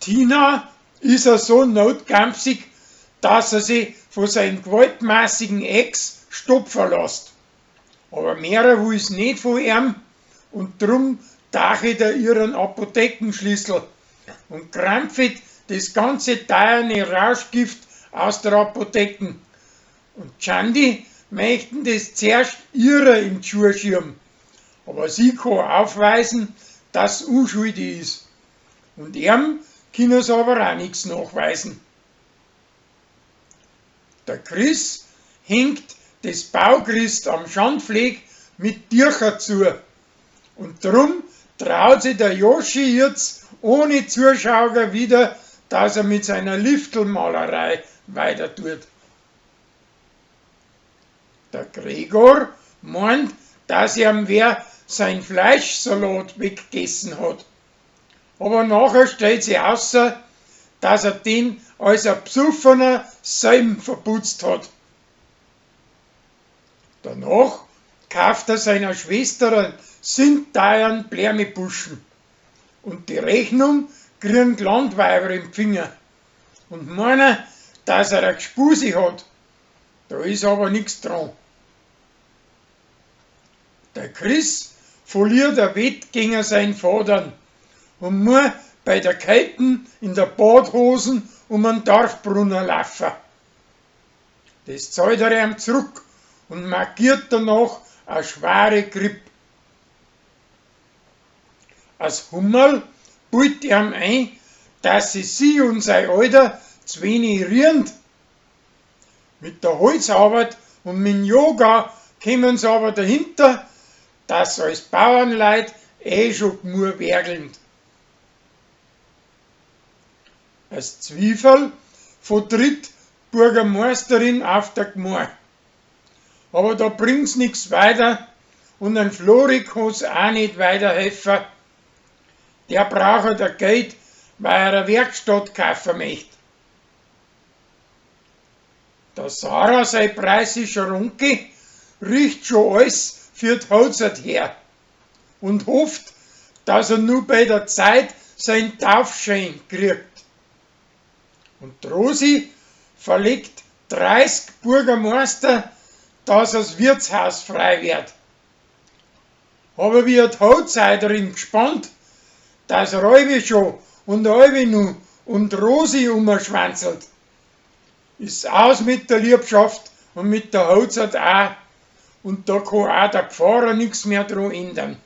Tina is er so notgampfig, dass er si vo sein gwaltmaßigen Ex stopfa lasst. Aber mehrer will's ned vo eam und drum tachet er ihren Apothekenschlüssel und krampft des ganze teierne Rauschgift aus der Apotheken. Und Tschandi möchten des zuerst ihrer in d'Schuhe schieben. Aber sie kann aufweisen, dass unschuldig is. Und eam können sie aber auch nix nachweisen. Der Chris hängt des Baugerüst am Schandfleck mit Tücher zu. Und drum traut sich der Joschi jetzt ohne Zuschauer wieder, dass er mit seiner Liftelmalerei weiter tut. Der Gregor meint, dass ihm wer sein Fleischsalat weggegessen hat. Aber nachher stellt sich außer, dass er den als ein besoffener Seim verputzt hat. Danach kauft er seiner Schwester einen sündteuren Blärmebuschen. Und die Rechnung kriegen die Landweiber im Finger und meinen, dass er eine Gspusi hat. Da ist aber nix dran. Der Chris verliert ein Wett gegen seinen Vater und muss bei der Kalten in der Badhosen um einen Dorfbrunnen laufen. Das zahlt er ihm zurück und markiert danach eine schwere Grippe. Als Hummerl bildet ihm ein, dass sie sie und sein Alter zu wenig rühren. Mit der Holzarbeit und mit dem Yoga kommen sie aber dahinter, dass als Bauernleut eh schon genug werkeln. Als Zwiefel vertritt Bürgermeisterin auf der Gmar. Aber da bringt's nix weiter und ein Flori kann's auch nicht weiterhelfen. Der braucht ein Geld, weil er eine Werkstatt kaufen möchte. Der Sarah, sein preußischer Onkel, riecht schon alles für die Hochzeit her und hofft, dass er nur bei der Zeit sein Taufschein kriegt. Und die Rosi verlegt 30 Bürgermeister, dass das Wirtshaus frei wird. Aber wie die Hochzeiterin gespannt, dass er alle schon und alle nu und Rosi umschwanzelt. Ist aus mit der Liebschaft und mit der Hochzeit auch, und da kann auch der Pfarrer nix mehr dran ändern.